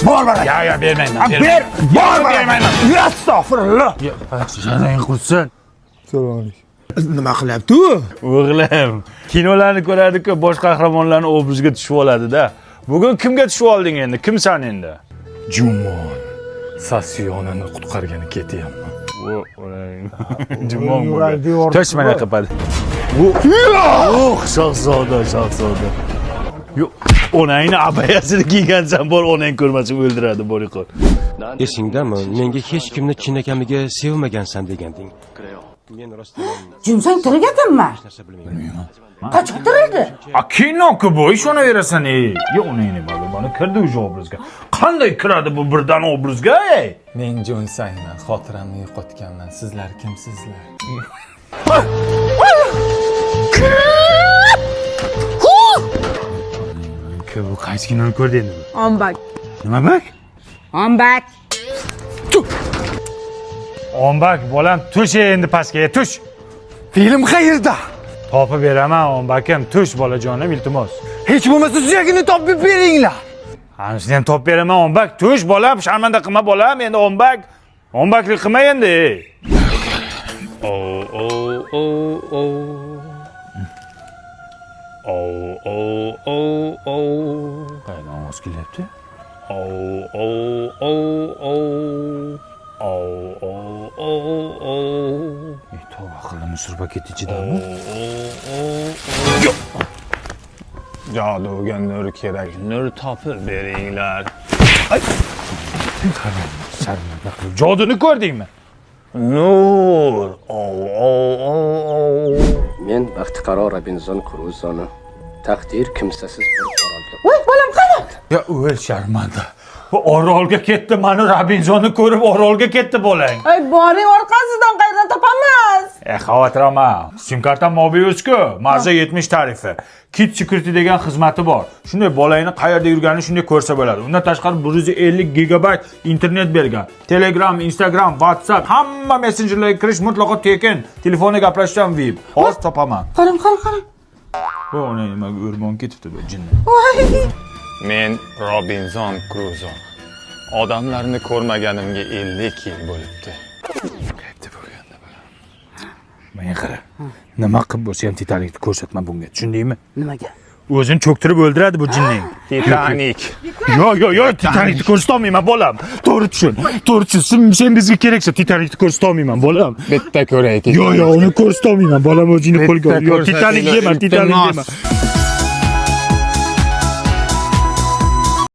Bor baraka. Ya ya bermayman. Ber, bor baraka. Bermayman. Astagfirullah. Janing qursin. Assalomu alaykum. Nima qilyapti u? O'g'lim, kinolarni ko'radi-ku, bosh qahramonlarni obrazga tushib oladi-da. Bugun kimga tushib olding endi? Kimsan endi? Jumon Sasiyonini qutqargani ketyapman. Jumon Yuragi bugun. devorni Tosh mana qiladi. Oh, shahzoda, shahzoda. Yo'q, onangni abayasini kiygansan bor, onang ko'rmasin o'ldiradi bor yo'q. Esingdami, menga hech kimni chinakamiga sevmagansan deganding. Men rostdan Jinsang tirik ekanmi? hech narsa bilmayman. Qachon tirildi? A kino-ku bu, ishonaverasan ey. Yo, onangni balo, mana kirdi o'sha obrazga. Qanday kiradi bu birdan obrazga, ey? Men Jon Sayman, xotiramni yo'qotganman. Sizlar kimsizlar? Bu qaysi kinoni ko'rdi endi bu? Ombak. Nima bak? Ombak. Ombak, bolam, tush endi pastga, tush. Film qayerda? Topib beraman, ombakim, tush bolajonim, iltimos. Hech bo'lmasa suyagini topib beringlar. Anisini ham topib beraman, ombak, tush bolam, sharmanda qilma bolam, endi ombak. Ombaklik qilma endi. Ey. O o o o. O o o o. Qayerdan ovoz kelyapti? O o o o. O o o o. Ey, tavba qildim, musurba ketdi ichidami? Joduga nur kerak, nur topib beringlar. Sharmanda qilib. Joduni ko'rdingmi? Nur. O o o o. Men baxtiqaro Robinzon Kruzoni taqdir kimsasiz bir orolga Voy, bolam qani? Ya o'l sharmanda. Bu orolga ketdi, mani Robinzonni ko'rib orolga ketdi bolang. Ay, boring orqasidan qayerdan topamiz? E, xavotir olma. Sim kartam Mobius-ku, Marza 70 tarifi. Kit Security degan xizmati bor. Shunday bolangni qayerda yurganini shunday ko'rsa bo'ladi. Undan tashqari 150 gigabayt internet bergan. Telegram, Instagram, WhatsApp hamma messenjerlarga kirish mutlaqo tekin. Telefonda gaplashishdan VIP. Hozir topaman. Qarang, qarang, qarang. Bu ona nimaga o'rmon ketibdi bu jinni. Voy. Men Robinzon Kruzo. Odamlarni ko'rmaganimga 50 yil bo'libdi. Qayerda bo'lganda bolam? Menga qara. Nima qilib bo'lsa ham Titanikni ko'rsatma bunga. Tushundingmi? Nimaga? O'zini cho'ktirib o'ldiradi bu jinning. Titanik. Yo yo yo, Titanikni ko'rsatolmayman bolam. To'g'ri tushun. To'g'ri tushun. Sen bizga keraksan, Titanikni ko'rsatolmayman bolam. Bitta ko'ray. Yo yo, uni ko'rsatolmayman bolam, o'zingni qo'lga ol. Yo, Titanik ko'rsatinglar, yema, Titanik iltimos. yema.